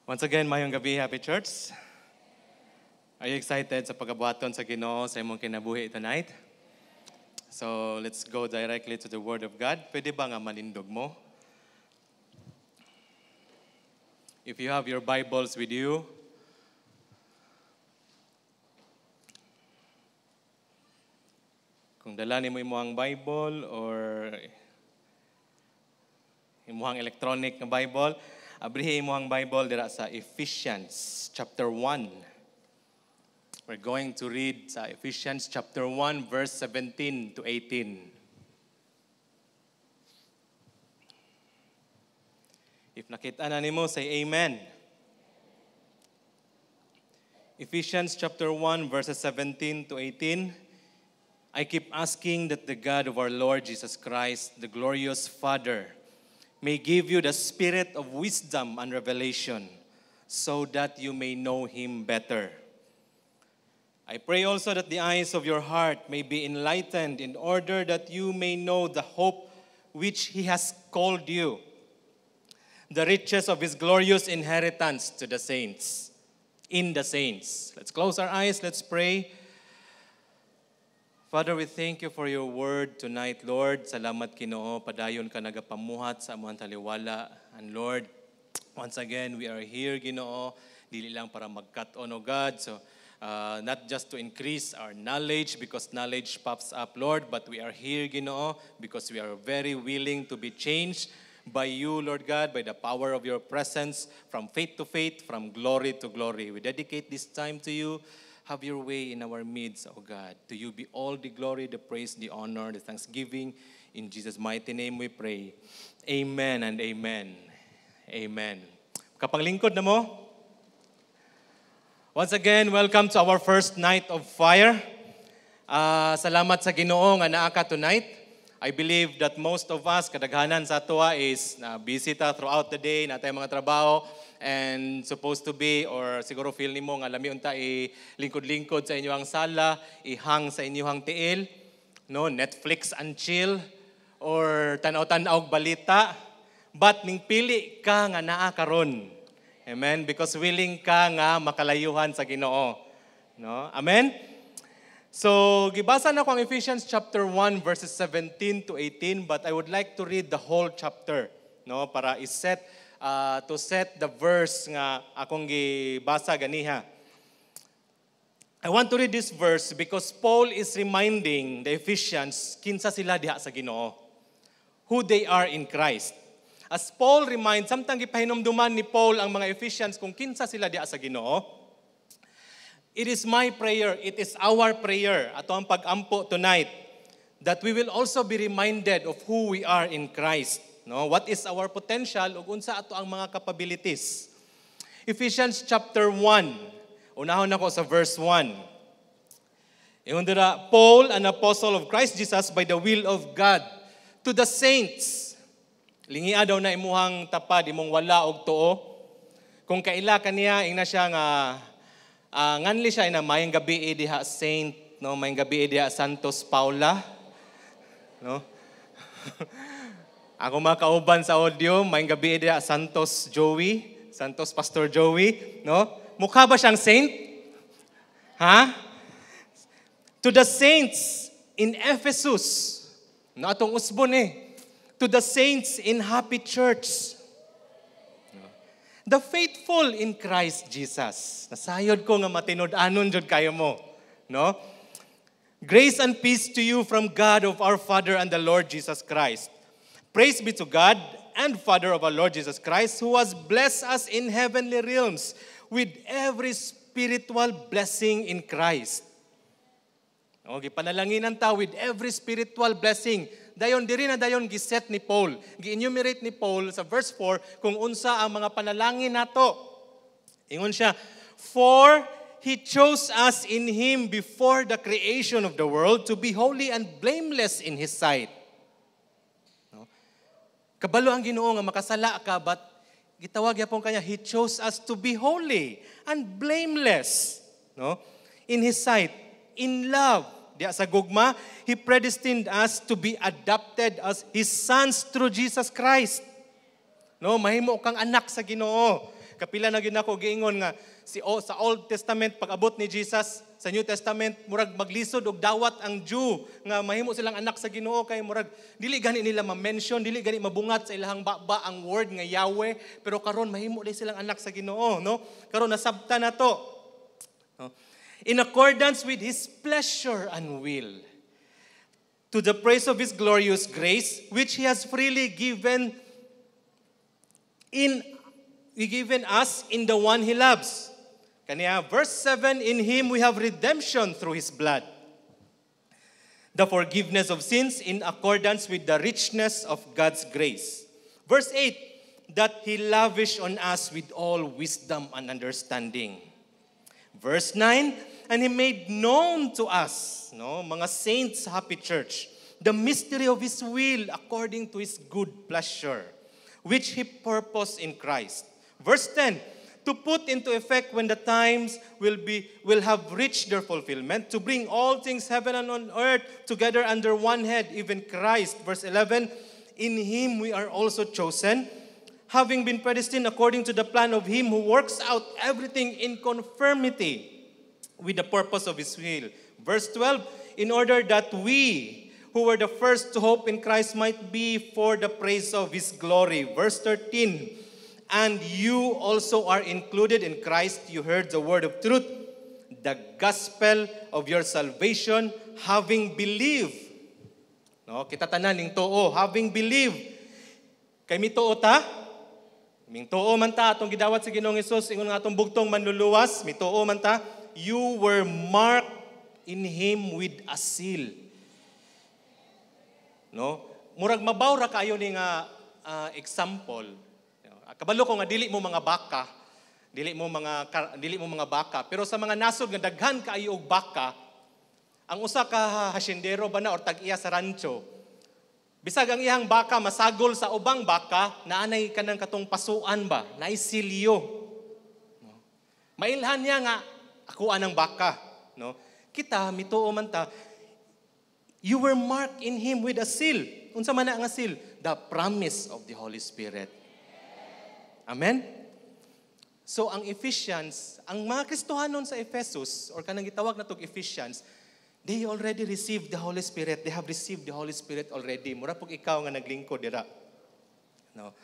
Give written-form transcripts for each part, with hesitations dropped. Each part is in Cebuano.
Once again, maayong gabii, Happy Church. Are you excited sa pagabuhaton sa Ginoo sa imong kinabuhi tonight? So, let's go directly to the Word of God. Pwede ba nga manindog mo? If you have your Bibles with you, kung dala nimo imong Bible or imong electronic nga Bible, abrihi mo ang Bible dira sa Ephesians chapter 1. We're going to read sa Ephesians chapter 1 verse 17 to 18. If nakita na nimo, say amen. Ephesians chapter 1 verses 17 to 18. I keep asking that the God of our Lord Jesus Christ, the glorious Father, may give you the spirit of wisdom and revelation so that you may know Him better. I pray also that the eyes of your heart may be enlightened in order that you may know the hope which He has called you, the riches of His glorious inheritance to the saints, in the saints. Let's close our eyes, let's pray. Father, we thank you for your word tonight, Lord. Salamat, Ginoo, padayon ka nagapamuhat sa among taliwala. And Lord, once again, we are here, Ginoo, dili lang para magkat-on, O God. So, not just to increase our knowledge because knowledge pops up, Lord, but we are here, Ginoo, because we are very willing to be changed by you, Lord God, by the power of your presence, from faith to faith, from glory to glory. We dedicate this time to you. Have your way in our midst, O God. To you be all the glory, the praise, the honor, the thanksgiving. In Jesus' mighty name we pray. Amen and amen. Amen. Kapanglingkod na mo? Once again, welcome to our first night of fire. Salamat sa Ginoo nga naa ka tonight. I believe that most of us, kadaghanan sa atoa is na busy ta throughout the day, naa tay mga trabaho, and supposed to be, or siguro feel nimo nga lami unta i lingkod-lingkod sa inyong sala, ihang sa inyong tiil, no, Netflix and chill, or tanaw-tanaw og balita. But ning pili ka nga naa karon. Amen? Because willing ka nga makalayuhan sa Ginoo. No? Amen? So, gibasa na ko ang Ephesians chapter 1 verses 17 to 18, but I would like to read the whole chapter, no, para i-set to set the verse nga akong gibasa ganiha. I want to read this verse because Paul is reminding the Ephesians kinsa sila diha sa Ginoo, who they are in Christ. As Paul reminds, samtang gipahinumduman ni Paul ang mga Ephesians kung kinsa sila diha sa Ginoo, it is my prayer, it is our prayer, ato ang pag-ampo tonight, that we will also be reminded of who we are in Christ. No? What is our potential ug unsa ato ang mga capabilities. Ephesians chapter 1, unahon nako sa verse 1. Ingon dira, Paul, an apostle of Christ Jesus by the will of God, to the saints. Lingia daw na imuhang tapad, imong wala og tuo. Kung kaila kaniya, ingna siya nga nganli siya ina maayong gabii diha Saint, no, maayong gabii diha Santos Paula, no. Ako mga kauban sa audio, maayong gabii diha Santos Joey, Santos Pastor Joey, no? Mukha ba siyang saint? Ha? To the saints in Ephesus, no, atong usbon eh. To the saints in Happy Church, the faithful in Christ Jesus. Nasayod ko nga matinud-anon jud kayo mo, no? Grace and peace to you from God of our Father and the Lord Jesus Christ. Praise be to God and Father of our Lord Jesus Christ, who has blessed us in heavenly realms with every spiritual blessing in Christ. Okay, panalanginan ta with every spiritual blessing. Dayon diri na dayon giset ni Paul, gi-enumerate ni Paul sa verse 4 kung unsa ang mga panalangin nato. Ingon siya, for he chose us in him before the creation of the world to be holy and blameless in his sight. No? Kabalo ang Ginoo nga makasala ka, but gitawag gyapon kanya, he chose us to be holy and blameless, no? In his sight, in love. Diya sa gugma, he predestined us to be adopted as his sons through Jesus Christ. No, mahimo kang anak sa Ginoo. Kapila na gyud nako giingon nga si o, sa Old Testament, pag-abot ni Jesus sa New Testament, murag maglisod og dawat ang Jew nga mahimo silang anak sa Ginoo kay murag dili gani nila ma-mention, dili gani mabungat sa ilahang baba ang word nga Yahweh, pero karon mahimo di silang anak sa Ginoo, no? Karon nasabta na to. No? In accordance with His pleasure and will, to the praise of His glorious grace, which He has freely given us in the one He loves. Kaniya, verse 7, "In Him we have redemption through His blood, the forgiveness of sins in accordance with the richness of God's grace." Verse 8, "That He lavished on us with all wisdom and understanding." Verse 9, "And He made known to us," no, mga saints, Happy Church, "the mystery of His will according to His good pleasure, which He purposed in Christ." Verse 10, "To put into effect when the times will have reached their fulfillment, to bring all things heaven and on earth together under one head, even Christ." Verse 11, "In Him we are also chosen, having been predestined according to the plan of Him who works out everything in conformity with the purpose of His will." Verse 12, "In order that we who were the first to hope in Christ might be for the praise of His glory." Verse 13, "And you also are included in Christ. You heard the word of truth, the gospel of your salvation, having believed." No, kita tanan ning tuo, having believed. Kay mituo ta? Mituo man ta atong gidawat sa Ginoong Hesus ingon nga atong bugtong manluluwas, mituo man ta. "You were marked in Him with a seal." No? Murag mabaw ra kayo ni nga example. Kabalo ko nga dili mo mga baka, dili mo mga baka, pero sa mga nasod nga daghan kaayo og baka, ang usa ka hasyendero ba na or tag-iya sa rancho, bisag ang iyang baka masagol sa ubang baka, naanay kanang katong pasuan ba, naay silyo. No? Mailhan niya nga ako anang baka, no? Kita mituo man ta, "You were marked in Him with a seal." Unsa man na nga seal? The promise of the Holy Spirit. Amen? So ang Ephesians, ang mga Kristohanon sa Ephesus or kanang gitawag natog Ephesians, they already received the Holy Spirit. They have received the Holy Spirit already. Mura pug ikaw nga naglingkod dira. No?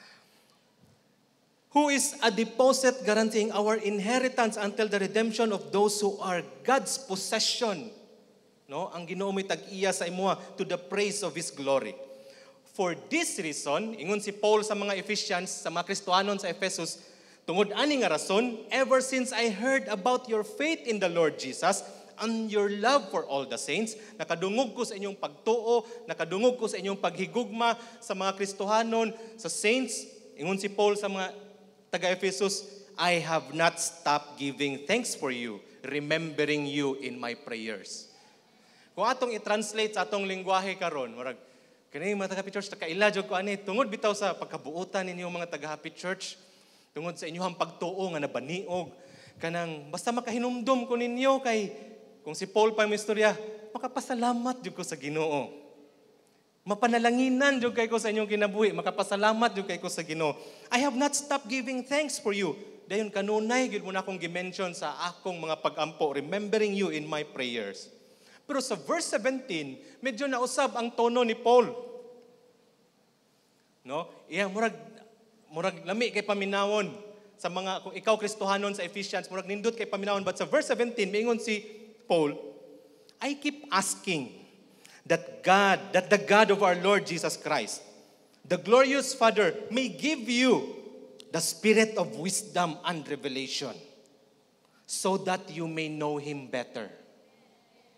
"Who is a deposit guaranteeing our inheritance until the redemption of those who are God's possession." No? Ang Ginoo may tag-iya sa imoha, "to the praise of His glory." "For this reason," ingon si Paul sa mga Ephesians, sa mga Kristohanon sa Ephesus, "tungod ani nga rason, ever since I heard about your faith in the Lord Jesus and your love for all the saints," nakadungog ko sa inyong pagtuo, nakadungog ko sa inyong paghigugma sa mga Kristohanon, sa saints, ingon si Paul sa mga taga-Ephesus, "I have not stopped giving thanks for you, remembering you in my prayers." Kung atong i-translate sa atong lingwahe karon, murag kani mga taga-Happy Church, nakaila jud ko ani tungod bitaw sa pagkabuotan ninyo mga taga-Happy Church, tungod sa inyong pagtuo nga nabaniog, kanang basta makahinumdum ko ninyo kay kung si Paul pa yung istorya, makapasalamat jud ko sa Ginoo. Mapanalanginan jud kay ko sa inyong kinabuhi, makapasalamat jud kay ko sa Ginoo. "I have not stopped giving thanks for you." Dayon kanunay gyud mo na akong gi-mention sa akong mga pagampo, "remembering you in my prayers." Pero sa verse 17, medyo nausab ang tono ni Paul. No? Iya murag lami kay paminawon sa mga kung ikaw Kristohanon sa Ephesians, murag nindot kay paminawon, but sa verse 17 miingon si Paul, "I keep asking that the God of our Lord Jesus Christ, the glorious Father, may give you the spirit of wisdom and revelation so that you may know Him better."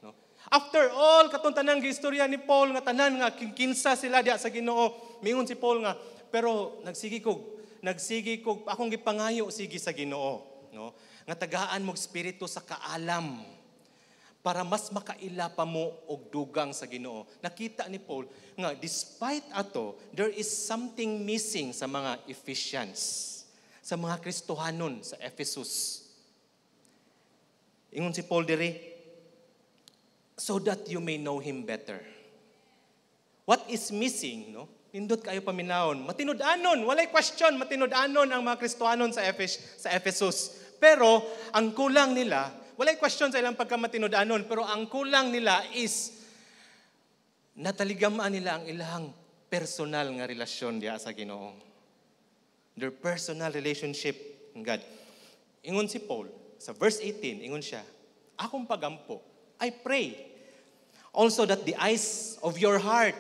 No? After all, katong tanang istorya ni Paul nga tanan nga kinsa sila diya sa Ginoo, mingon si Paul nga, pero nagsige ko akong gipangayo sige sa Ginoo, no? Nga tagaan mo espiritu sa kaalam para mas makaila pa mo og dugang sa Ginoo. Nakita ni Paul nga despite ato, there is something missing sa mga Ephesians, sa mga Kristohanon sa Ephesus. Ingon si Paul diri, "so that you may know Him better." What is missing, no? Nindot kayo paminawon. Matinud-anon, walay question, matinud-anon ang mga Kristohanon sa Ephesus. Pero ang kulang nila, walay question sa ilang pagkamatinud-anon, pero ang kulang nila is nataligamaan nila ang ilang personal nga relasyon diha sa Ginoo. Their personal relationship in God. Ingon si Paul, sa verse 18, ingon siya, "Akong pagampo, I pray also that the eyes of your heart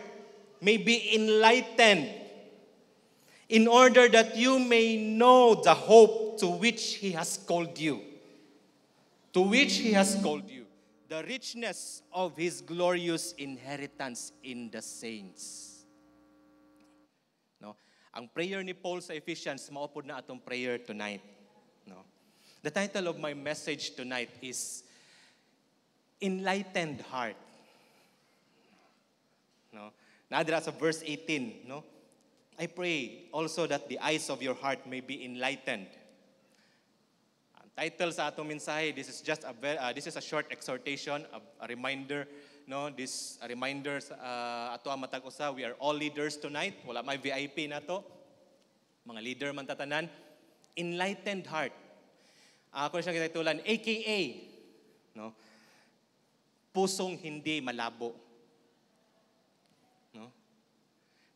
may be enlightened in order that you may know the hope to which He has called you. To which He has called you. The richness of His glorious inheritance in the saints." No? Ang prayer ni Paul sa Ephesians, mao pod na atong prayer tonight. No? The title of my message tonight is Enlightened Heart. No? Naa dira sa verse 18, no? "I pray also that the eyes of your heart may be enlightened." Ang title sa atong mensahe, this is a short exhortation, a reminder, no? This a reminder sa ato ang matag usa, we are all leaders tonight. Wala may VIP na to. Mga leader man tatanan. Enlightened heart. Ako siyang gititulan, AKA, no? Pusong hindi malabo. No?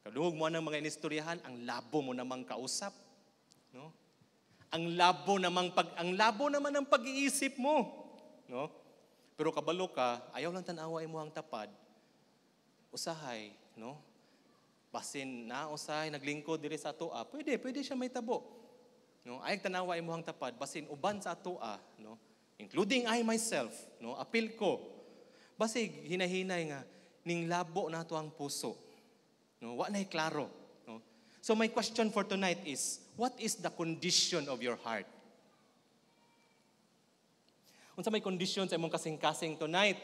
Kadungog mo ng mga inistoryahan, ang labo mo namang kausap. No? Ang labo naman ang pag-iisip mo, no? Pero kabalo ka, ayaw lang tan-awa mo ang tapad. Usahay, no? Basin na usahay naglingkod diri sa atoa, pwede siya may tabo. No? Ayaw tanawa imo ang tapad, basin uban sa atoa, no? Including I myself, no? Apil ko. Basig hinahinay nga ning labo nato ang puso. No, wa na'y klaro, no? So my question for tonight is, what is the condition of your heart? Unsa may condition sa imong kasing-kasing tonight?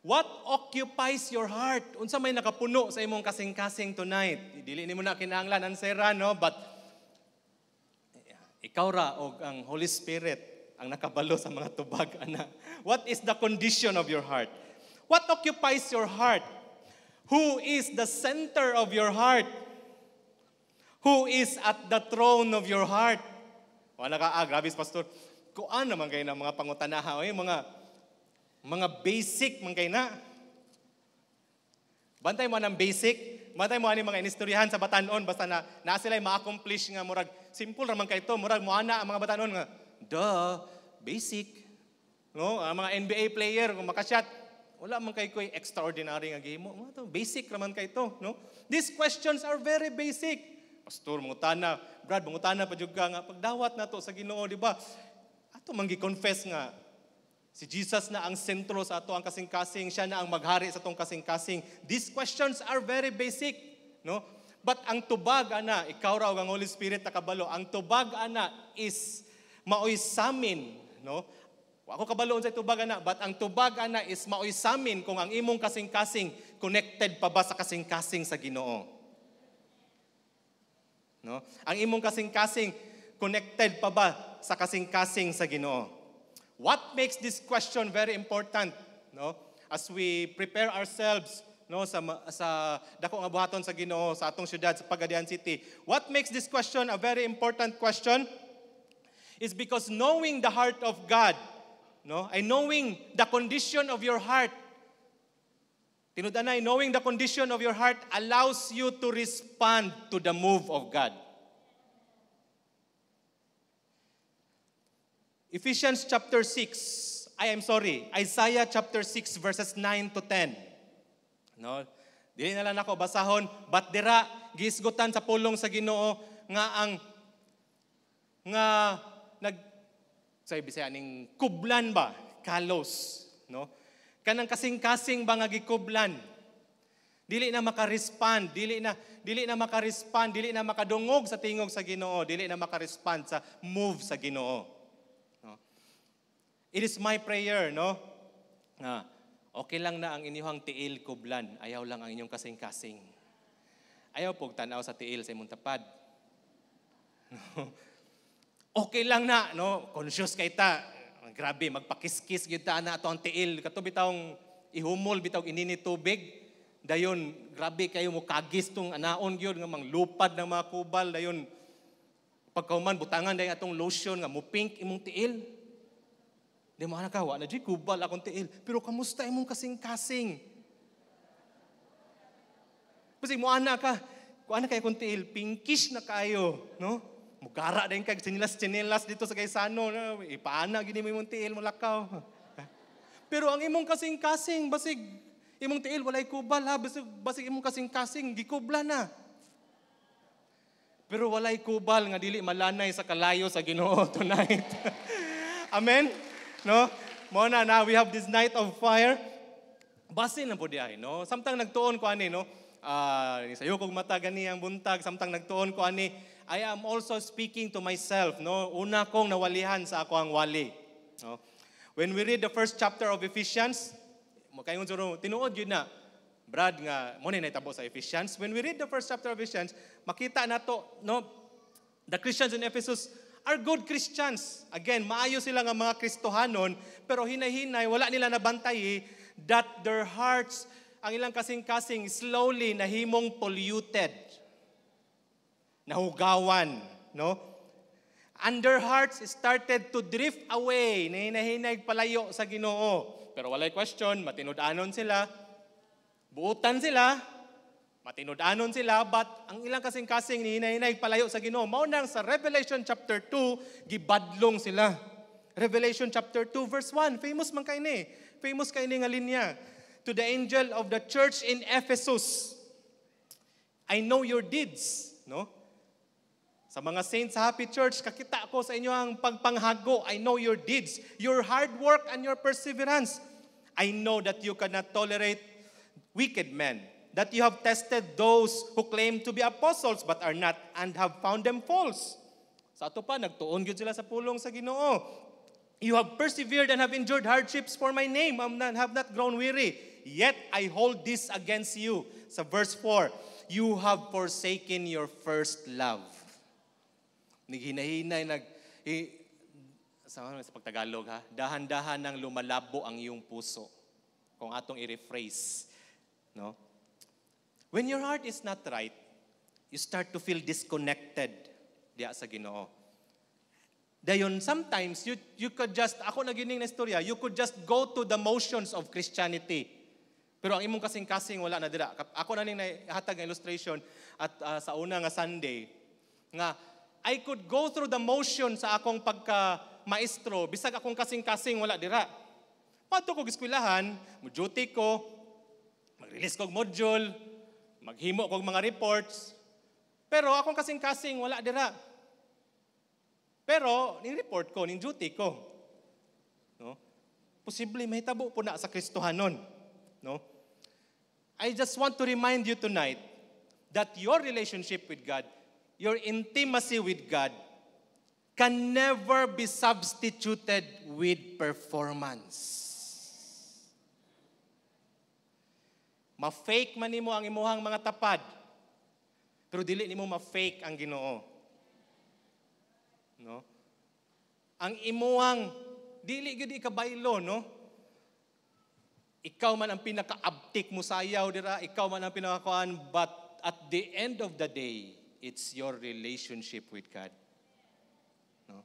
What occupies your heart? Unsa may nakapuno sa imong kasing-kasing tonight? Dili nimo na kinahanglan answeran, no? But ikaw ra og ang Holy Spirit ang nakabalo sa mga tubag ana. What is the condition of your heart? What occupies your heart? Who is the center of your heart? Who is at the throne of your heart? Wala ka, ah, grabe, Pastor. Kuan naman kayo ng mga pangutanaha, oy, mga basic man kay na. Bantay mo ng basic, bantay mo ani mga inistoryahan sa batanon basta na na sila ma-accomplish nga murag simple ra man kay to, murag moana ang mga batanon nga duh, basic. No, ang mga NBA player kung makashot, wala man kay koy extraordinary nga gihimo. Mga to, basic ra man kay to, no? These questions are very basic. Pastor, mangutana, Brad, mangutana pa jud ka nga pagdawat nato sa Ginoo, di ba? Ato man gi-confess nga si Jesus na ang sentro sa ato ang kasing-kasing, siya na ang maghari sa atong kasing-kasing. These questions are very basic, no? But ang tubag ana, ikaw ra og ang Holy Spirit nakabalo, ang tubag ana is maoy samin, no? Wa ko kabalo sa tubag ana, but ang tubag ana is maoy samin kung ang imong kasing-kasing connected pa ba sa kasing-kasing sa Ginoo. No? Ang imong kasing-kasing connected pa ba sa kasing-kasing sa Ginoo? What makes this question very important, no? As we prepare ourselves, no, sa dako nga buhaton sa Ginoo sa atong syudad sa Pagadian City. What makes this question a very important question is because knowing the heart of God, no, and knowing the condition of your heart, tinud-anay, knowing the condition of your heart allows you to respond to the move of God. Ephesians chapter 6, I am sorry, Isaiah chapter 6 verses 9 to 10. No? Dili na lang ako basahon, but dira gisgutan sa pulong sa Ginoo nga ang nga nag sa Bisaya ning kublan ba, kalos, no? Kanang kasing-kasing ba nga gikublan. Dili na makarespond, dili na makarespond, dili na makadungog sa tingog sa Ginoo, dili na makarespond sa move sa Ginoo. It is my prayer, no? Nga, okay lang na ang inyong tiil kublan, ayaw lang ang inyong kasing-kasing. Ayaw pog tanaw sa tiil sa imong tapad. Okay lang na, no? Conscious kay ta. Grabe, magpakiskis gyud ta na ato ang tiil. Kato bitawng ihumol, bitaw inini tubig. Dayon grabe kayo mo kagis tong anaon gyud nga manglupad ng mga kubal. Dayon pagkauman butangan dayon atong lotion nga mo pink imong tiil. Di mo ana ka, wa na jud kubal akong tiil. Pero kamusta imong kasing-kasing? Basig mo ana ka, kung ana kay akong tiil, pinkish na kayo, no? Mugara din kag tsinilas-tsinilas dito sa Gaisano, no? Ipaana gini mo imong tiil mo lakaw. Pero ang imong kasing-kasing, basig imong tiil walay kubal ha, basig imong kasing-kasing gikubla na. Pero walay kubal nga dili malanay sa kalayo sa Ginoo tonight. Amen? No? Mo na na we have this night of fire. Basin na po di ay, no? Samtang nagtuon ko ani, no? Sayo kog mata gani ang buntag samtang nagtuon ko ani, I am also speaking to myself, no? Una kong nawalihan sa ako ang wali, no? When we read the first chapter of Ephesians, makaingon siguro, tinuod yun na, Brad, nga, mo na naitabo sa Ephesians. When we read the first chapter of Ephesians, makita nato, no, the Christians in Ephesus are good Christians. Again, maayo sila nga mga Kristohanon, pero hinay-hinay, wala nila nabantay that their hearts, ang ilang kasing-kasing, slowly nahimong polluted. Nahugawan, no? And their hearts started to drift away, nahinay-hinay palayo sa Ginoo. Pero walay question, matinud-anon sila, buutan sila, matinud-anon sila, but ang ilang kasing-kasing nihinay-hinay palayo sa Ginoo. Mao nang sa Revelation chapter 2, gibadlong sila. Revelation chapter 2 verse 1, famous man kay ni. Famous kay ni nga linya. "To the angel of the church in Ephesus, I know your deeds," no? Sa mga saints sa Happy Church, kakita ko sa inyo ang pagpanghago. "I know your deeds, your hard work and your perseverance. I know that you cannot tolerate wicked men, that you have tested those who claim to be apostles but are not and have found them false." Sa ato pa, nagtuon gyud sila sa pulong sa Ginoo. "You have persevered and have endured hardships for my name and have not grown weary. Yet I hold this against you." Sa verse 4, "You have forsaken your first love." Naghinay-hinay, sa pagtagalog ha, dahan-dahan nang lumalabo ang iyong puso. Kung atong i-rephrase. No? When your heart is not right, you start to feel disconnected diya sa Ginoo. Dayon, sometimes, you could just, ako na gining na istorya, you could just go to the motions of Christianity. Pero ang imong kasing-kasing wala na dira. Ako na ning nahatag nga illustration at sa una nga Sunday, nga I could go through the motion sa akong pagka-maestro, bisag akong kasing-kasing wala dira. Padto ko eskwelahan, mo duty ko, mag-release kog module, maghimo kog mga reports, pero akong kasing-kasing wala dira. Pero ning report ko, ning duty ko. No? Posible mahitabo po na sa Kristohanon. No? I just want to remind you tonight that your relationship with God, your intimacy with God, can never be substituted with performance. Ma-fake man nimo ang imuhang mga tapad, pero dili nimo ma-fake ang Ginoo. No? Ang imuhang dili gyud ikabaylo, no? Ikaw man ang pinaka-abtik mo sayaw dira, ikaw man ang pinakakuan, but at the end of the day, it's your relationship with God. No?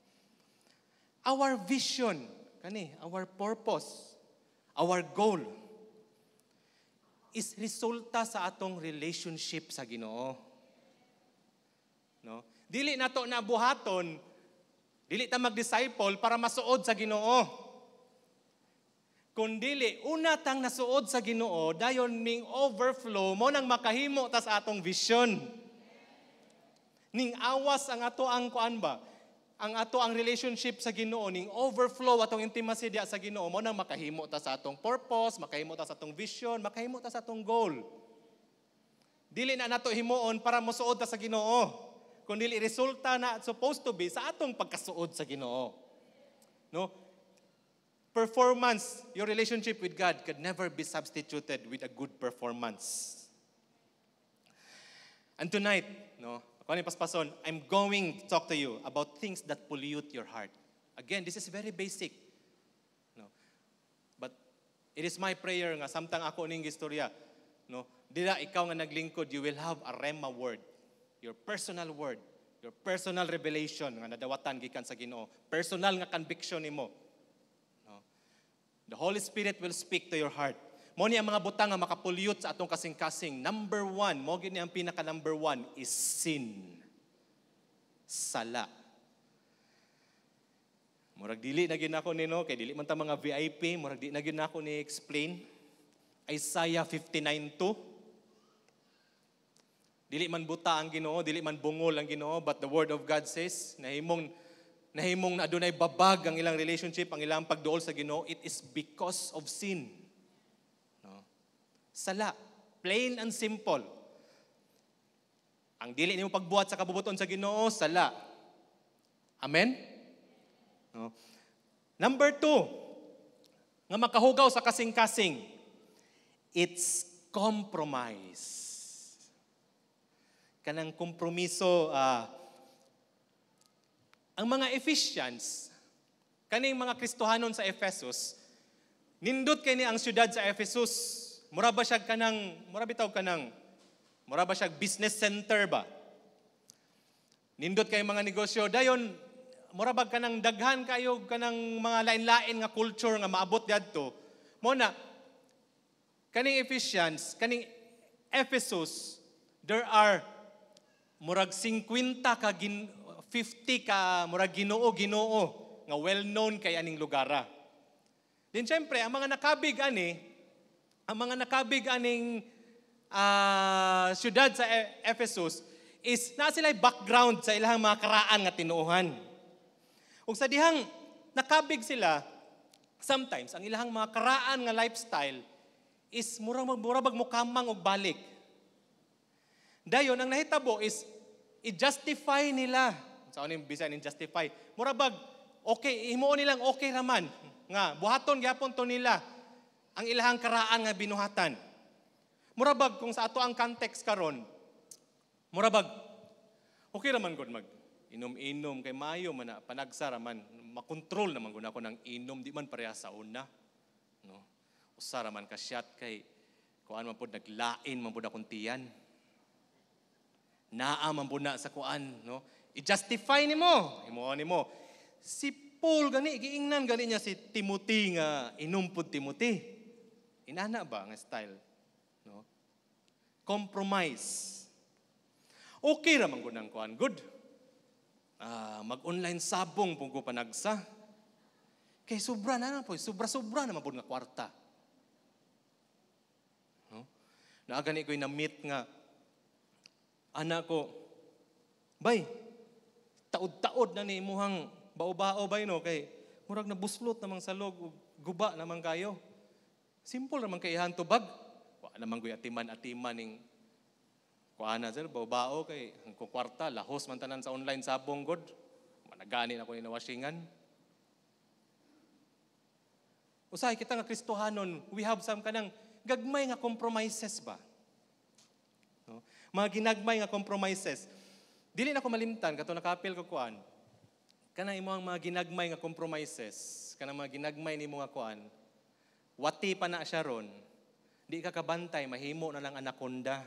Our vision, kani, our purpose, our goal is resulta sa atong relationship sa Ginoo. No? Dili nato na buhaton, dili ta mag-disciple para masuod sa Ginoo. Kung dili, una tang nasuod sa Ginoo, dayon ning overflow mo nang makahimo ta sa atong vision. Ning awas ang ato ang kuan ba? Ang ato ang relationship sa Ginoo ning overflow atong intimacy diya sa Ginoo mo nang makahimo ta sa atong purpose, makahimo ta sa atong vision, makahimo ta sa atong goal. Dili na nato himuon para mosuod ta sa Ginoo. Kung dili resulta na supposed to be sa atong pagkasuod sa Ginoo. No? Performance, your relationship with God could never be substituted with a good performance. And tonight, no, ako ni Paspason, I'm going to talk to you about things that pollute your heart. Again, this is very basic. No? But it is my prayer nga samtang ako ning istorya, No? Dira ikaw nga naglingkod, you will have a rhema word. Your personal word, your personal revelation nga nadawatan gikan sa Ginoo. Personal nga conviction nimo. No? The Holy Spirit will speak to your heart. Mo ni ang mga butang nga makapollute sa atong kasing-kasing. Number one, mo gini ang pinaka number one is sin. Sala. Murag dili na gyud nako nino kay dili man ta mga VIP, murag di na gyud nako ni explain. Isaiah 59:2. Dili man buta ang Ginoo, dili man bungol ang Ginoo, but the word of God says, nahimong na adunay babag ang ilang relationship, ang ilang pagduol sa Ginoo, it is because of sin. No? Sala. Plain and simple. Ang dili nimo pagbuhat sa kabubut-on sa Ginoo, sala. Amen? No? Number two, nga makahugaw sa kasing-kasing, it's compromise. Kanang kompromiso, ang mga Ephesians, kaning mga Kristohanon sa Ephesus, nindot kay ni ang syudad sa Ephesus. Mura ba siya kanang, mura bitaw kanang, mura ba siya business center ba? Nindot kay mga negosyo, dayon, mura ba kanang daghan kayo kanang mga lain-lain nga culture nga maabot diadto. Mo na kaning Ephesians, kaning Ephesus, there are murag 50 ka gin, 50 ka murag ginoo-ginoo nga well known kay aning lugara. Din syempre ang mga nakabig aning syudad sa Ephesus is naa sila background sa ilang mga karaan nga tinuohan. Ug sa dihang nakabig sila, sometimes ang ilang mga karaan nga lifestyle is murag murag mukamang og balik. Dayon ang nahitabo is i-justify nila. Sa ano yung Bisaya ning justify? Mura bag okay, himuon nilang okay raman nga buhaton gyapon to nila ang ilahang karaan nga binuhatan. Mura bag kung sa ato ang context karon, mura bag okay raman gud mag inom-inom kay mayo man na panagsa raman, makontrol naman gud ako ng inom, di man pareha sa una, no? Usa raman ka shot kay kuan man pud, naglain man pud akong tiyan, naa man pud na sa kuan, no? I-justify nimo, himuon nimo. Si Paul gani giingnan gani niya si Timothy nga inom pud, Timothy. Inana ba nga style, no? Compromise. Okay ra man gud ang kuan good, mag-online sabong pud ko panagsa. Kay sobra na na po, sobra-sobra naman po nga kwarta. No? Naa gani ko'y na-meet nga anak ko, "Bay, taod-taod na ni imuhang bao-bao, bay, no, kay murag nabuslot namang salog ug guba naman kayo." Simple naman kay ihan tubag. Wa naman ko'y atiman-atiman ning kuana, sir, bao-bao kay ang kwarta lahos man tanan sa online sabong god. Managani na ko ni nawashingan. Usahay kita nga Kristohanon, we have some kanang gagmay nga compromises ba? No? Mga ginagmay nga compromises. Dili na ko malimtan kato nakapil ko kuan. Kanang imong mga ginagmay nga compromises, kanang mga ginagmay nimo nga kuan. Wati pa na siya ron. Di ka kabantay, mahimo na lang anaconda.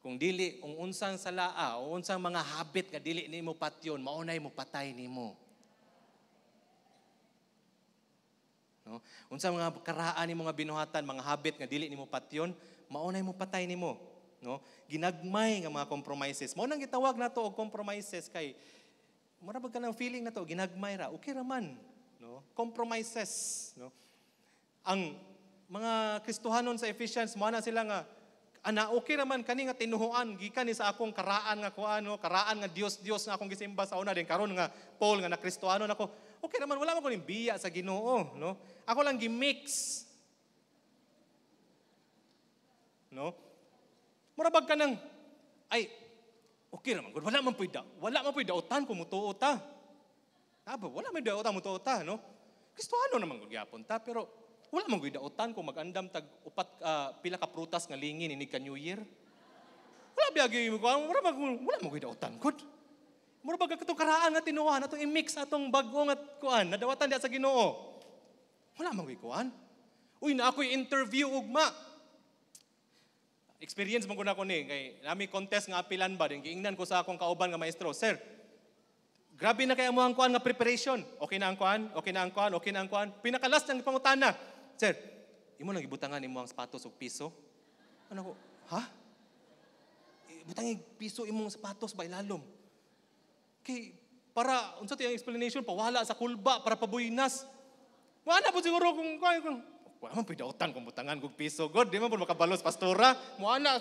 Kung dili, kung unsang salaa o unsang mga habit nga dili nimo patyon, maunay mo patay nimo. No? Unsang mga karaan nimo nga binuhatan, mga habit nga dili nimo patyon, maunay mo patay nimo. No? Ginagmay nga mga compromises. Mao nang gitawag nato og compromises kay mura ba kanang feeling nato ginagmay ra, okay ra man, no? Compromises, no? Ang mga Kristohanon sa Ephesians, mo na sila nga ana okay raman kani nga tinuhuan gikan ni sa akong karaan nga kuan, no, karaan nga Dios Dios nga akong gisimba sa una, din karon nga Paul nga na Kristohanon ako, okay raman, wala man ko ning biya sa Ginoo, no? Ako lang gi-mix, no? Mura bag kanang ay okay raman gud, wala man puy dautan kung mutuo ta. Aba, wala man dautan mutuo ta, no? Kristohano naman gud gyapon ta, pero wala man gud dautan kung mag-andam tag upat pila ka prutas nga lingin inig ka New Year. Wala biyagi mo, wala man wala man gud dautan gud. Mura bag katong karaan nga tinuohan atong i-mix atong bag-o nga kuan nadawatan diha sa Ginoo. Wala man gud kuan. Uy, na ako'y interview ugma. Experience man ko na ko ni kay nami contest nga apilan ba, din giingnan ko sa akong kauban nga maestro, "Sir, grabe na kay amo ang kuan nga preparation. Okay na ang kuan, okay na ang kuan, okay na ang kuan." Pinaka-last nang pangutana, "Sir, imo nang gibutangan imo ang sapatos og piso?" Ano ko, "Ha? Butangig piso imong sapatos ba ilalom?" Kay para unsa ti ang explanation, pawala sa kulba, para pabuynas. Wala po siguro kung wala man pidautan kung butangan kog piso. God, di man po makabalos pastora. Mo ana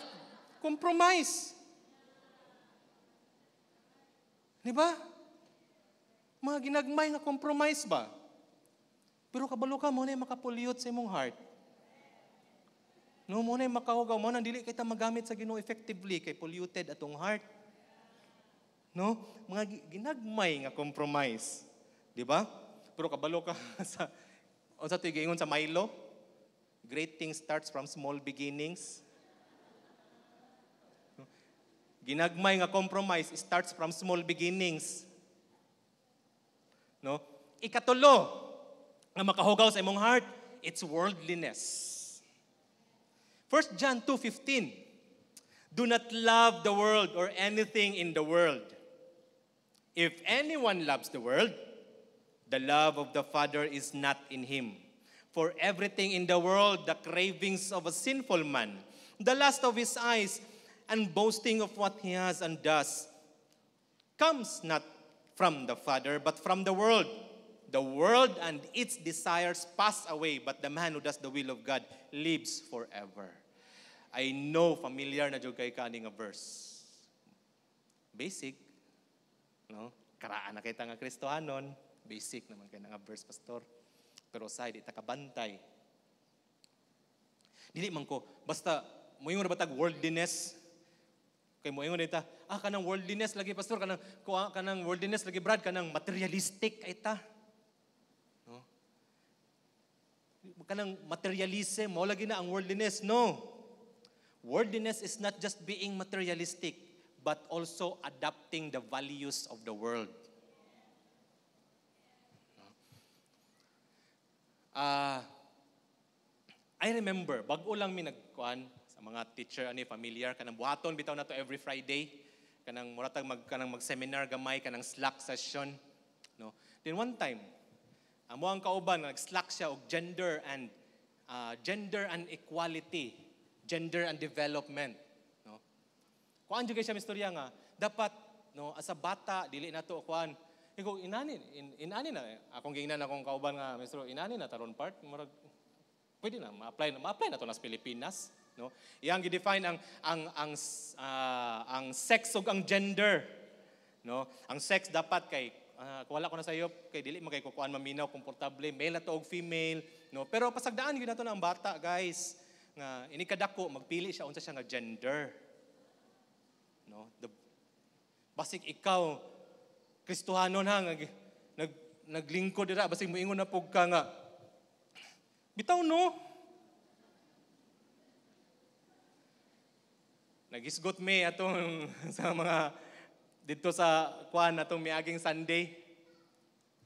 compromise. Di ba? Mga ginagmay nga compromise ba? Pero kabalo ka mo na makapollute sa imong heart. No, mo na makahugaw, mo na dili kita magamit sa Ginoo effectively kay polluted atong heart. No? Mga ginagmay nga compromise. Di ba? Pero kabalo ka sa unsa to giingon sa Milo? Great things starts from small beginnings. No? Ginagmay nga compromise starts from small beginnings. No? Ikatulo nga makahugaw sa imong heart, it's worldliness. 1 John 2:15. Do not love the world or anything in the world. If anyone loves the world, the love of the Father is not in him. For everything in the world, the cravings of a sinful man, the lust of his eyes, and boasting of what he has and does, comes not from the Father, but from the world. The world and its desires pass away, but the man who does the will of God lives forever. I know familiar na jud kay kani nga verse. Basic, no? Karaan na kita nga Kristohanon, basic naman kay nga verse, pastor. Pero say di ta kabantay. Dili man ko basta moingon na batag worldliness kay moingon ta, ah, kanang worldliness lagi, pastor, kanang kuha, kanang worldliness lagi, brad, kanang materialistic ay ta. No? Kanang materialism, mao lagi na ang worldliness. No. Worldliness is not just being materialistic, but also adapting the values of the world. I remember, bag-o lang mi nagkuan sa mga teacher ani familiar kanang buhaton bitaw nato every Friday, kanang muratag mag kanang mag-seminar gamay, kanang Slack session, no? Then one time, amo ang kauban nag-slack siya og gender and equality, gender and development, no? Kuan jud kay siya istorya nga dapat, no, as a bata dili nato kuan. Ikaw, inani, inani na, akong gingnan akong kauban nga, maestro, inani na taron part, murag, pwede na, ma-apply na to na sa Pilipinas, no? Iyang gi-define ang sex ug ang gender, no? Ang sex dapat kay, wala ko na sa iyo, kay dili man kay kukuan maminaw, komportable, male na to og female, no? Pero pasagdaan gyud nato na ang bata, guys, nga ini kadako magpili siya unsa siya nga gender. No? Basig ikaw Kristohanon ha, naglingkod dira, basig moingon na pug ka nga bitaw, no? Nagisgot mi atong sa mga dito sa kuan atong miaging Sunday.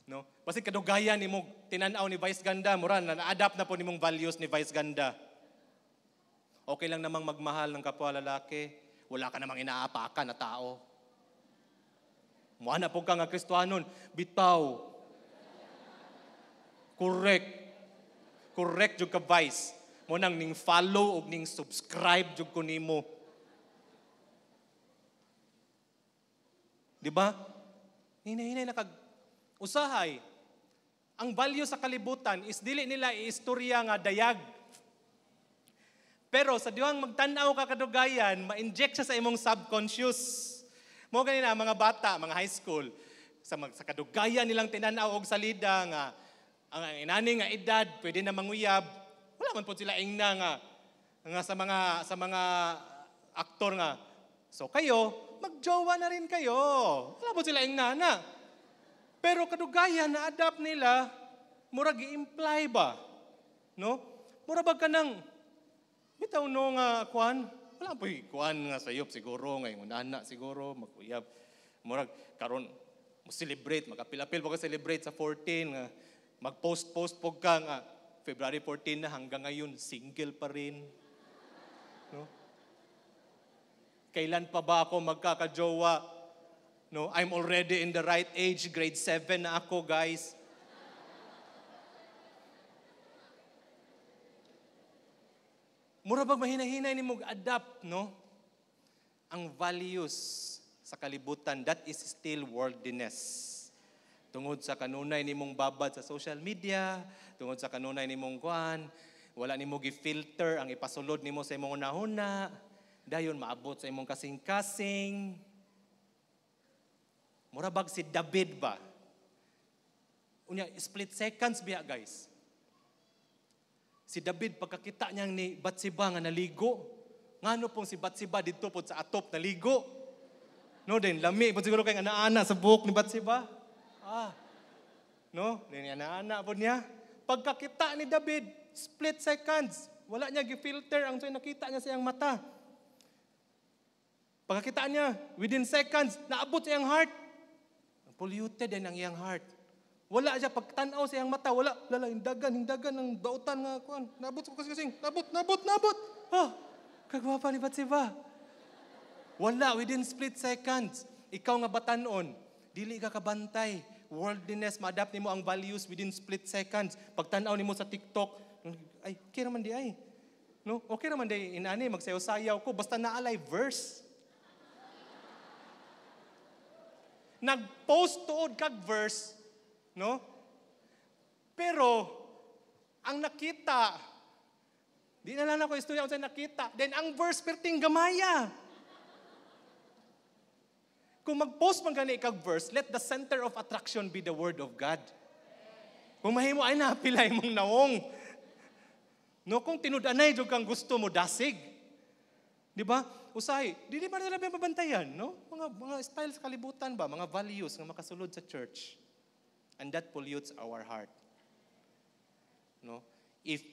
No? Basig kadugayan nimo tinan-aw ni Vice Ganda, mura na na-adapt na po nimong values ni Vice Ganda. Okay lang namang magmahal ng kapwa lalaki, wala ka namang inaapakan na tao. Muana po ka nga Kristohanon, bitaw. Correct. Correct jud ka, Vice. Mo nang ning follow og ning subscribe jud ko nimo. Di ba? Hinay-hinay na kag usahay. Ang value sa kalibutan is dili nila iistorya nga dayag. Pero sa diwang magtan-aw ka kadugayan, ma-inject siya sa imong subconscious. Mo ganina mga bata, mga high school, sa kadugayan nilang tinan-aw og salida nga ang inani nga edad pwede na manguyab. Wala man po sila ingna nga nga sa mga aktor nga, so kayo magjowa na rin kayo. Wala po sila ingna na. Pero kadugayan na adapt nila, murag gi-imply ba? No? Mura ba kanang bitaw no nga kuan? Wala po'y kuan nga sayop siguro ngayon ana siguro maguyab. Murag karon mo celebrate, magapil-apil pa ka celebrate sa 14 nga mag-post-post pog ka nga February 14 na hanggang ngayon, single pa rin. No? Kailan pa ba ako magkakajowa? No, I'm already in the right age, grade 7 na ako, guys. Mura bag mahinahinay nimo adapt, no? Ang values sa kalibutan, that is still worldliness. Tungod sa kanunay nimong babad sa social media, tungod sa kanunay nimong kuan, wala nimo gi-filter ang ipasulod nimo sa imong hunahuna, dayon maabot sa imong kasing-kasing. Mura bag si David ba? Unya, split seconds biya, guys. Si David, pagkakita niyang ni Batseba nga naligo, ngano pong si Batseba didto pod sa atop naligo? No, din lami pod siguro kay ana-ana sa buhok ni Batseba. Ah. No, din ana-ana pod niya. Pagkakita ni David, split seconds, wala niya gi-filter ang nakita niya sa iyang mata. Pagkakita niya, within seconds, naabot sa iyang heart. Polluted din ang iyang heart. Wala siya pagtan-aw sa iyang mata, wala lala hindagan ng dautan nga kuan. Naabot sa kasing, nabot, nabot, nabot. Oh, kagwapa ni Batseba. Wala, within split seconds. Ikaw nga batanon, dili ka kabantay. Worldliness, ma-adapt nimo ang values within split seconds. Pagtan-aw nimo sa TikTok, ay, okay raman di ay. No? Okay raman di inani, magsayaw-sayaw ko, basta naalay verse. Nag-post tuod kag verse, no? Pero, ang nakita, di na lang ako istorya kung saan nakita, then ang verse perting gamaya. Kung mag-post man gani kag verse, let the center of attraction be the Word of God. Kung mahimo ay napilay mong naong. No, kung tinud-anay jud kang gusto mo dasig. Di ba? Usahay, di ba nila mabantayan, no? Mga styles kalibutan ba, mga values nga makasulod sa church. And that pollutes our heart. No? If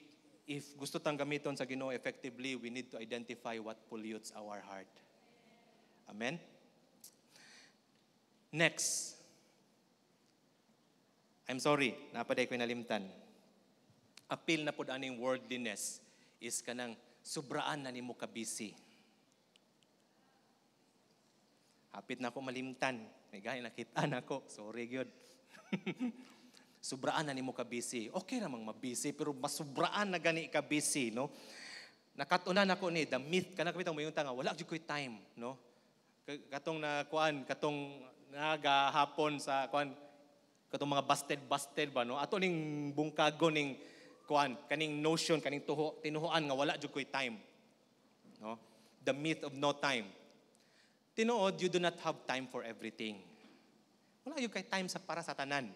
gusto tang gamiton sa Ginoo effectively, we need to identify what pollutes our heart. Amen? Next. I'm sorry, napaday ko nalimtan. Appeal na pod aning worldliness is kanang sobraan na nimo ka busy. Hapit na ako malimtan. May gani nakita na ako. Sorry gyud. Sobraan na nimo ka busy. Okay ramang mabusy pero masubraan na gani ka busy, no? Nakatunan ako ni the myth kana kabitang moyunta nga wala jud koy time, no? Katong na kuan, katong nagahapon sa kuan, katong mga busted ba, no? Ato ning bungkago ning kuan, kaning notion, kaning tinuhuan nga wala jud koy time, no? The myth of no time. Tinuod, you do not have time for everything. Wala yung kay time sa para sa tanan.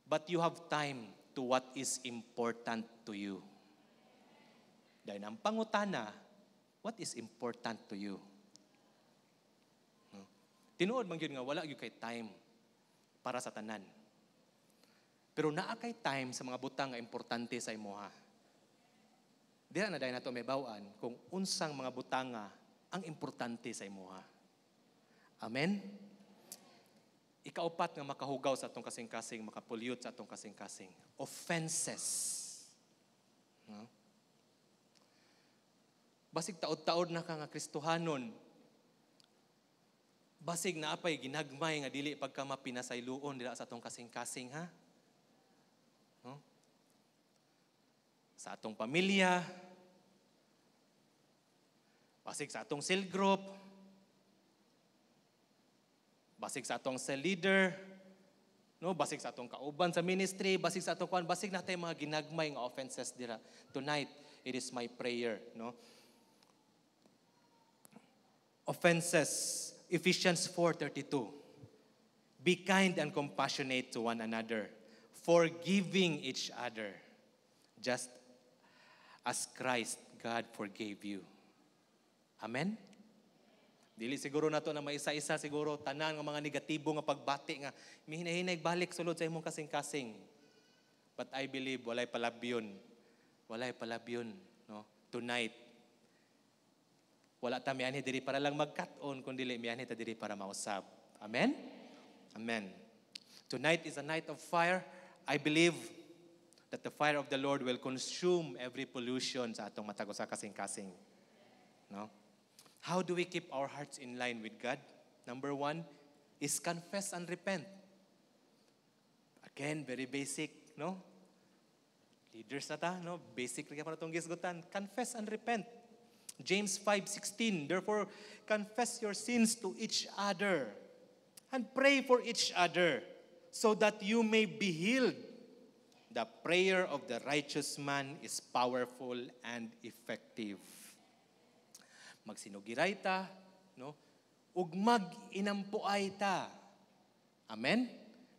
But you have time to what is important to you. Dahil ang pangutana, what is important to you? No? Tinuod man gyud nga wala gyud kay time para sa tanan. Pero naa kay time sa mga butang nga importante sa imoha. Dira na dahil nato may bawaan kung unsang mga butanga ang importante sa imoha. Amen? Ikaupat nga makahugaw sa atong kasing-kasing, makapollute sa atong kasing-kasing. Offenses. No? Basig taod-taod na ka nga Kristohanon. Basig na apay ginagmay nga dili pagka mapinasayloon dira sa atong kasing-kasing, ha? No? Sa atong pamilya, basig sa atong cell group, basig sa atong cell leader, no, basig sa atong kauban sa ministry, basig sa atong kuan, basig natay mga ginagmay nga offenses dira. Tonight, it is my prayer, no? Offenses, Ephesians 4:32. Be kind and compassionate to one another, forgiving each other, just as Christ God forgave you. Amen? Dili siguro nato na maisa-isa siguro tanan nga mga negatibo nga pagbati nga mihinahinay balik sulod sa imong kasing-kasing. But I believe walay palabyon. Walay palabyon, no? Tonight. Wala ta mianhi diri para lang magkat-on kun dili mianhi ta diri para mausab. Amen? Amen. Tonight is a night of fire. I believe That the fire of the Lord will consume every pollution sa atong matag usa kasing-kasing. No? How do we keep our hearts in line with God? Number one is confess and repent. Again, very basic, no? Leaders na ta, no? Basic lang pa natong gisgutan. Confess and repent. James 5:16, "Therefore, confess your sins to each other and pray for each other so that you may be healed. The prayer of the righteous man is powerful and effective." Magsinugiray ta, no? Ug mag-inampuay ta. Amen?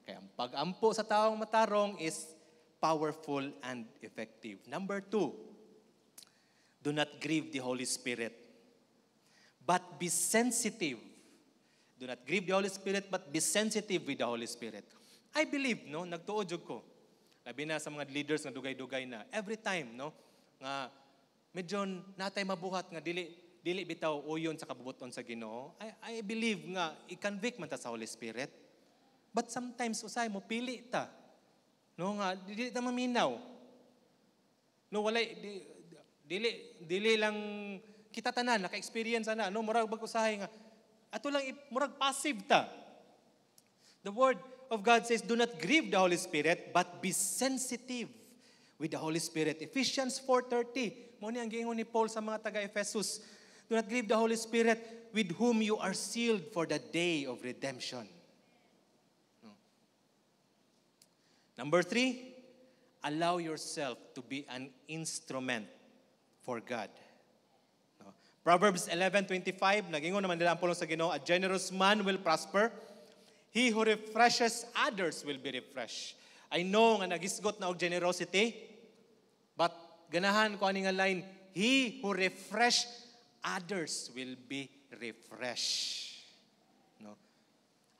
Kaya ang pag-ampo sa taong matarong is powerful and effective. Number two, do not grieve the Holy Spirit, but be sensitive. Do not grieve the Holy Spirit, but be sensitive with the Holy Spirit. I believe, no, nagtuo jud ko. Labi na sa mga leaders nga dugay-dugay na. Every time, no, nga medyo natay mabuhat nga dili dili bitaw uyon sa kabubuton sa Ginoo. I believe nga i-convict man ta sa Holy Spirit. But sometimes usay mo pili ta. No, nga dili ta maminaw. No, walay di, dili dili lang kita tanan naka-experience ana, no, murag bag usahay nga ato lang murag passive ta. The word of God says, "Do not grieve the Holy Spirit, but be sensitive with the Holy Spirit." Ephesians 4:30. Mao ni ang giingon ni Paul sa mga taga-Ephesus. "Do not grieve the Holy Spirit, with whom you are sealed for the day of redemption." No. Number three, allow yourself to be an instrument for God. No. Proverbs 11:25, nagingon naman nila ang pulong sa Ginoo, "A generous man will prosper. He who refreshes others will be refreshed." I know nga nagisgot na og generosity, but ganahan ko ani nga line, "He who refresh others will be refreshed." No?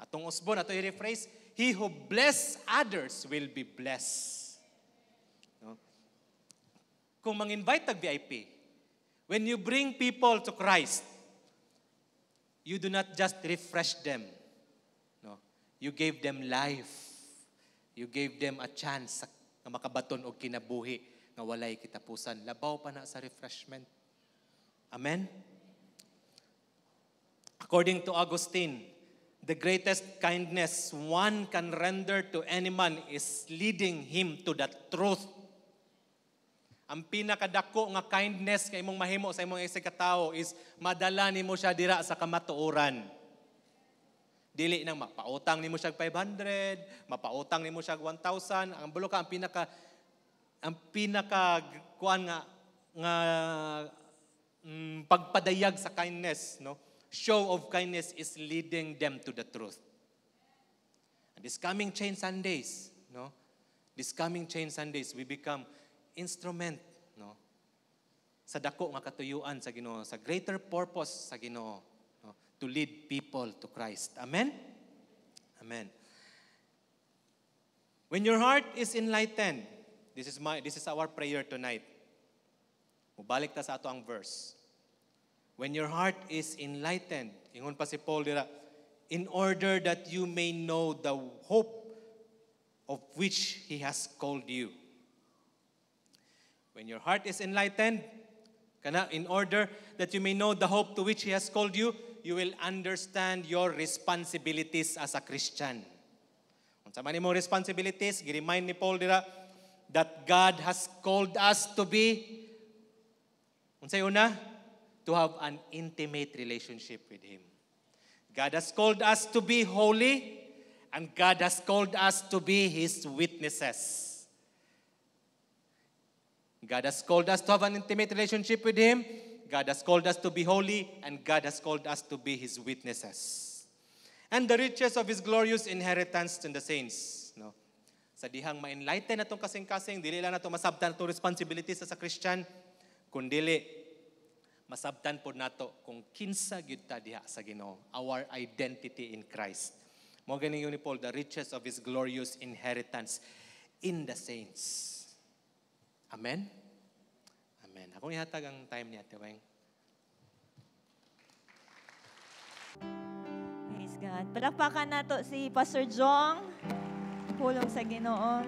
Atong usbon, ato i-rephrase, "He who bless others will be blessed." No? Kung mang-invite tag VIP, when you bring people to Christ, you do not just refresh them. No? You gave them life. You gave them a chance nga makabaton og kinabuhi nga walay kitapusan. Labaw pa na sa refreshment. Amen? According to Augustine, the greatest kindness one can render to any man is leading him to the truth. Ang pinakadako nga kindness nga imong mahimo sa imong isig ka tawo is madala nimo siya dira sa kamatuoran. Dili nang mapautang nimo siya 500, mapautang nimo siya 1,000. Ang bulo ka, ang pinaka kuan nga nga pagpadayag sa kindness, no? Show of kindness is leading them to the truth. And this coming Chain Sundays, no? This coming Chain Sundays, we become instrument, no? Sa dako nga katuyuan sa Ginoo, sa greater purpose sa Ginoo, no? To lead people to Christ. Amen? Amen. When your heart is enlightened, this is our prayer tonight. Mubalik ta sa ato ang verse. When your heart is enlightened, ingon pa si Paul dira, "in order that you may know the hope of which He has called you." When your heart is enlightened, kana, "in order that you may know the hope to which He has called you," you will understand your responsibilities as a Christian. Unsa man imong responsibilities, gi-remind ni Paul dira that God has called us to be, unsay una? To have an intimate relationship with Him. God has called us to be holy, and God has called us to be His witnesses. God has called us to have an intimate relationship with Him. God has called us to be holy, and God has called us to be His witnesses. And the riches of His glorious inheritance in the saints. No? Sa dihang ma-enlighten natong kasing-kasing, dili lang nato masabtan atong responsibilities as a Christian, kundili masabtan pod nato kung kinsa gyud ta diha sa Ginoo, our identity in Christ. Mao gani ni Paul, the riches of His glorious inheritance in the saints. Amen? Amen. Akong ihatag ang time ni Ate Weng. Praise God. Palakpakan nato si Pastor Jong. Pulong sa Ginoo.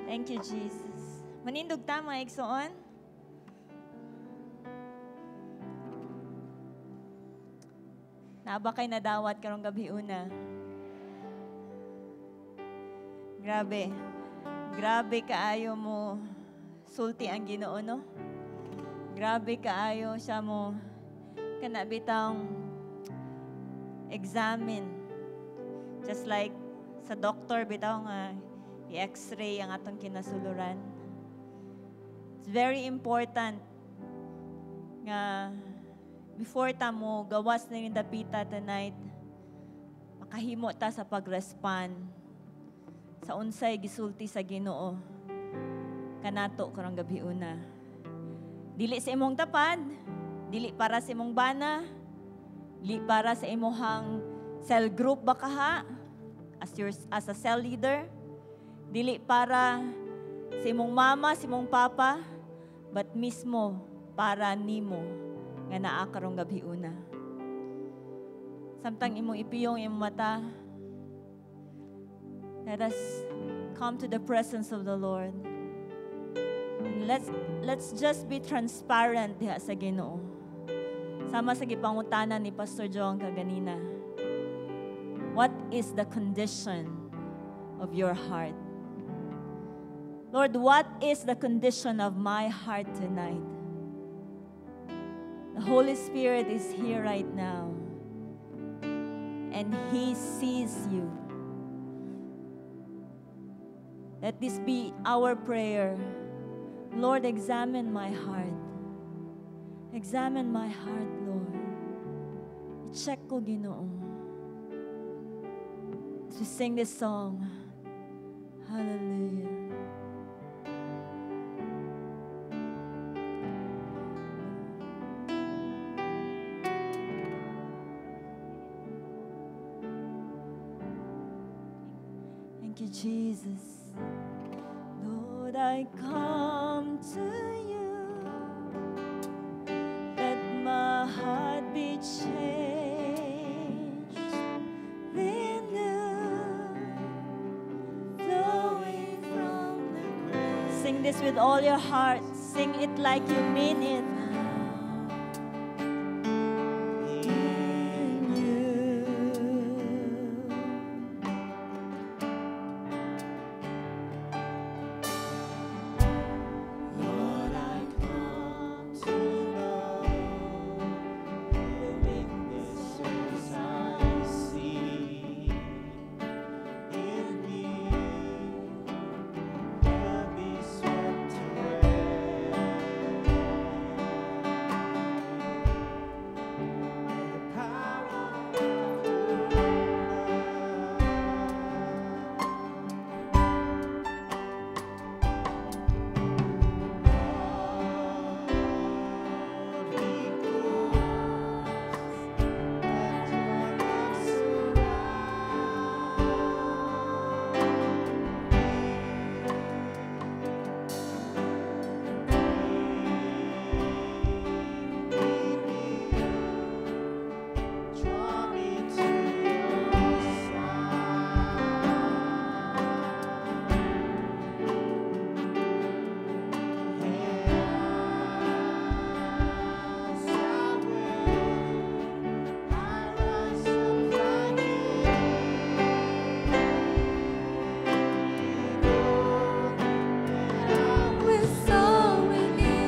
Thank you, Jesus. Manindog ta, mga igsoon. Naa ba kay nadawat karong gabi una? Grabe. Grabe kaayo mo sulti ang Ginoo, no? Grabe kaayo siya mo kana bitang examine. Just like sa doctor bitaw nga i-x-ray ang atong kinasuluran. It's very important nga before ta mo gawas na yung dapita tonight, makahimo ta sa pag-respond sa unsay gisulti sa Ginoo kanato karong gabi una. Dili sa imong tapad, dili para sa imong bana, dili para sa imong cell group ba kaha as a cell leader, dili para sa imong mama, sa imong papa, but mismo para nimo nga naa karong gabi una. Samtang imong ipiyong imong mata, let us come to the presence of the Lord. And let's just be transparent diha sa Ginoo. Sama sa gipangutana ni Pastor John kaganina. What is the condition of your heart? Lord, what is the condition of my heart tonight? The Holy Spirit is here right now, and He sees you. Let this be our prayer. Lord, examine my heart. Examine my heart, Lord. I-check ko, Ginoo. As we sing this song, hallelujah. Thank you, Jesus. Lord, I come to you. Let my heart be changed, renewed, flowing from the grace. Sing this with all your heart. Sing it like you mean it. In you. Lord, I come to know the weaknesses I see in me will be swept away by the power of your love. Lord, be close, let your love surround me. Draw me to your side. As I will, I rise up like an eagle, and I Will soar with you.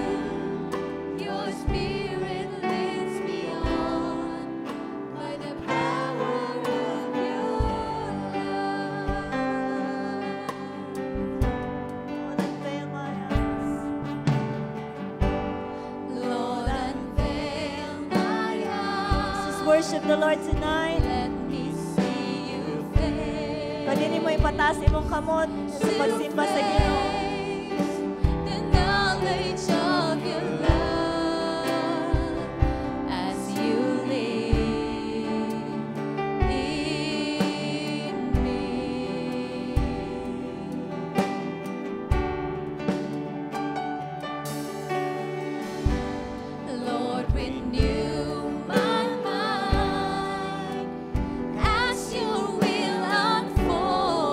Your spirit leads me on by the power of your love. Lord, unveil my eyes. Lord, unveil my Let's just eyes. worship the Lord tonight. Let me see you face Pwede nimo ipataas imong kamot sa to pagsimba sa Ginoo. face the knowledge of your love as you live in me. Lord, renew my mind as your will unfolds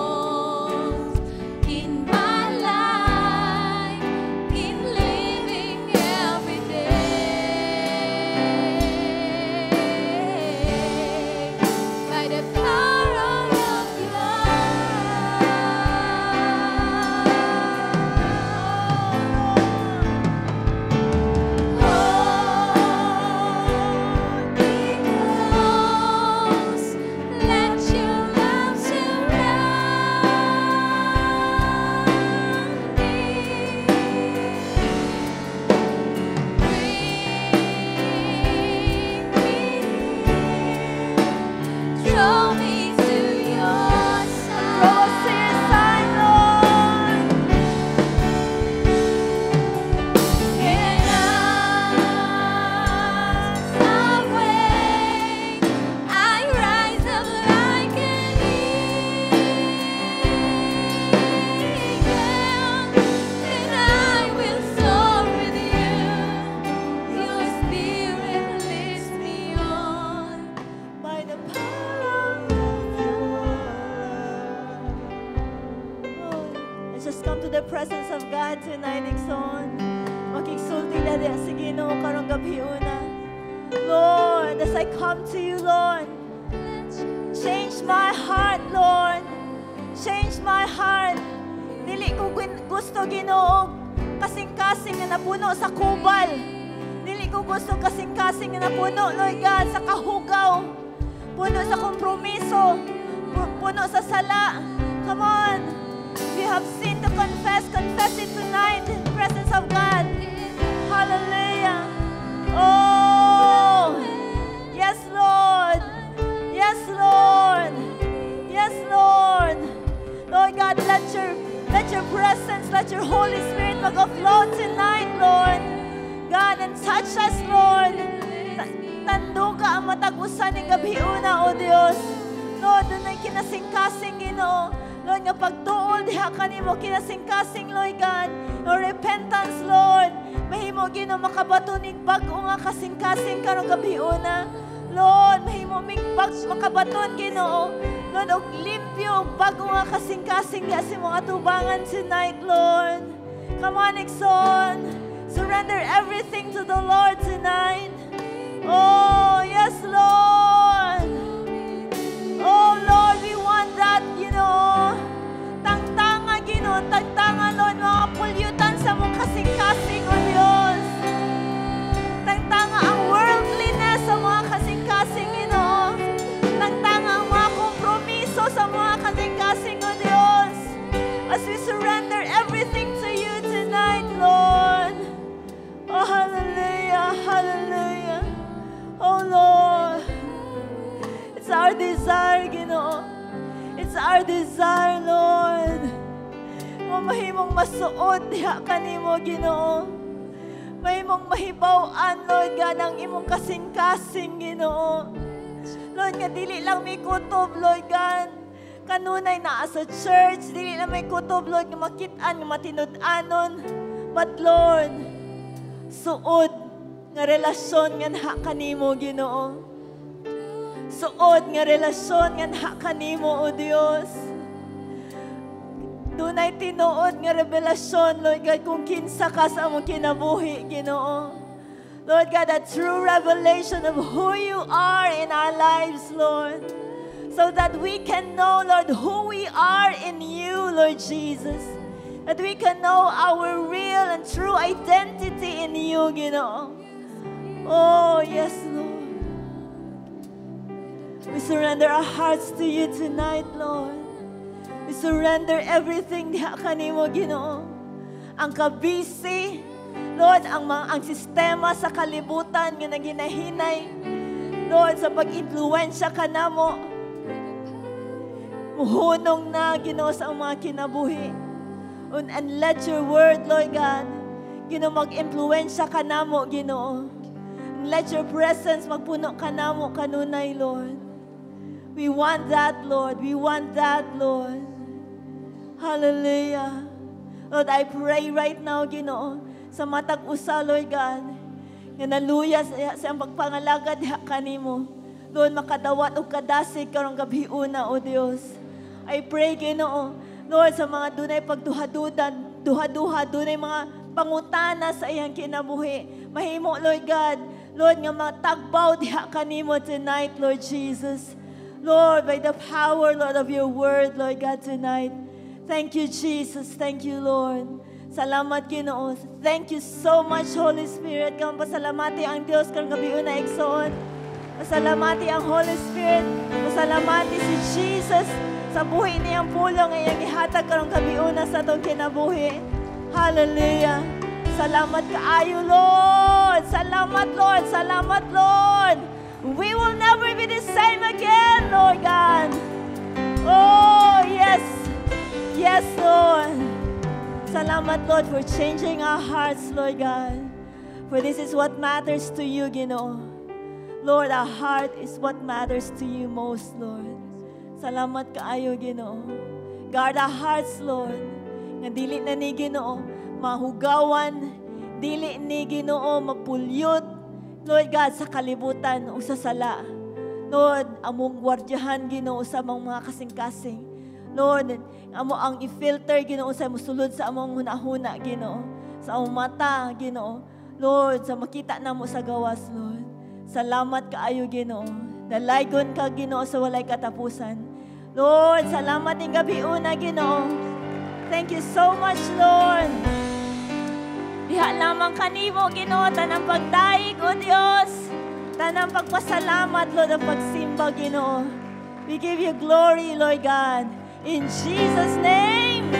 in my life. God tonight, igsoon. Makigsulti na diha sa Ginoo karong gabhiona. Lord, as I come to you, Lord, change my heart, Lord. Change my heart. Dili ko gusto, Ginoo, kasing-kasing nga napuno sa kubal. Dili ko gusto kasing-kasing nga napuno, Lord God, sa kahugaw. Puno sa kompromiso. Puno sa sala. Come on. If you have sin to confess, confess it tonight in the presence of God. Hallelujah. Oh, yes, Lord. Yes, Lord. Yes, Lord. Lord God, let your presence, let your Holy Spirit mag-flow tonight, Lord. God, and touch us, Lord. Tanduga ang matag usa ning gabhiona, O Dios. Lord, dunay kinasing-kasing, Ginoo. Lord, nga pagtuol diha kanimo kinasing-kasing, Lord God. No repentance, Lord. Mahimo, Ginoo, makabaton ning bag-o nga kasing-kasing karong gabhiona. Lord, mahimo ming bag makabaton, Ginoo. Lord, og limpyo og bag-o nga kasing-kasing diha sa imong atubangan tonight, Lord. Come on, igsoon. Surrender everything to the Lord tonight. Oh, yes, Lord. Oh, Lord, we want that. Tangtanga, Ginoo, tangtanga, Lord, mga pulyutan sa mong kasing-kasing, O Diyos. Tangtanga ang worldliness sa mga kasing-kasing, Ginoo. Tangtanga ang mga kompromiso sa mga kasing-kasing, O Diyos. As we surrender everything to you tonight, Lord. Oh, hallelujah, hallelujah. Oh, Lord. It's our desire, Ginoo. It's our desire, Lord. Mahimong masuod diha kanimo, Ginoo. Mahimong mahibaw-an, Lord God, ang imong kasing-kasing, Ginoo. Lord, nga dili lang may kutob, Lord God. Kanunay naa sa church, dili lang may kutob, Lord, nga makit-an, nga matinud-anon. But Lord, suod nga relasyon nga naa kanimo, Ginoo. Suod nga relasyon nga naa kanimo, O Dios. Dunay tinuod nga revelasyon, Lord God, kung kinsa ka sa among kinabuhi, Ginoo. Lord God, a true revelation of who you are in our lives, Lord. So that we can know, Lord, who we are in you, Lord Jesus. That we can know our real and true identity in you, Ginoo. Oh, yes, Lord. We surrender our hearts to you tonight, Lord. We surrender everything diha kanimo, Ginoo. Ang kabisi, Lord, ang mga ang sistema sa kalibutan nga naginahinay, Lord, sa pag-impluwensya kanamo, muhunong na, Ginoo, sa ang mga kinabuhi. And let your word, Lord God, Ginoo, mag-impluwensya kanamo, Ginoo. And let your presence magpuno kanamo kanunay, Lord. We want that, Lord. We want that, Lord. Hallelujah. Lord, I pray right now, Ginoo, sa matag usa, Lord God, nga naluya sa iyang pagpangalagad diha kanimo. Lord, makadawat og kadasig karong gabhiona, O Dios. I pray, Ginoo, Lord, sa mga dunay pagduhadudan, duha-duha, dunay mga pangutana sa iyang kinabuhi. Mahimo, Lord God, Lord, nga matagbaw diha kanimo tonight, Lord Jesus. Lord, by the power, Lord, of your word, Lord God, tonight. Thank you, Jesus. Thank you, Lord. Salamat, Ginoo. Thank you so much, Holy Spirit. Kamo pasalamati ang Diyos karong gabhiona, igsoon. Pasalamati ang Holy Spirit. Pasalamati si Jesus sa buhi niyang pulong nga iyang ihatag karong gabhiona sa atong kinabuhi. Hallelujah. Salamat kaayo, Lord. Salamat, Lord. Salamat, Lord. We will never be the same again, Lord God. Oh, yes. Yes, Lord. Salamat, Lord, for changing our hearts, Lord God. For this is what matters to you, Ginoo. Lord, our heart is what matters to you most, Lord. Salamat kaayo, Ginoo. Guard our hearts, Lord. Nga dili na ni, Ginoo, mahugawan, dili ni, Ginoo, mapulyot, Lord God, sa kalibutan o sa sala. Lord, among gwardyahan, Ginoo, sa mga kasing-kasing. Lord, Amo ang i-filter, Ginoo, sa musulod sa among hunahuna, Ginoo. Sa among mata, Ginoo. Lord, sa makita namo sa gawas, Lord. Salamat kaayo, Ginoo. Dalaygon ka, Ginoo, sa walay katapusan. Lord, salamat ning gabiuna, Ginoo. Thank you so much, Lord. Diha lamang kanimo, Ginoo, tanang pagdaig, O Dios. Tanang pagpasalamat, Lord, ang pagsimba, Ginoo. We give you glory, Lord God. In Jesus' name.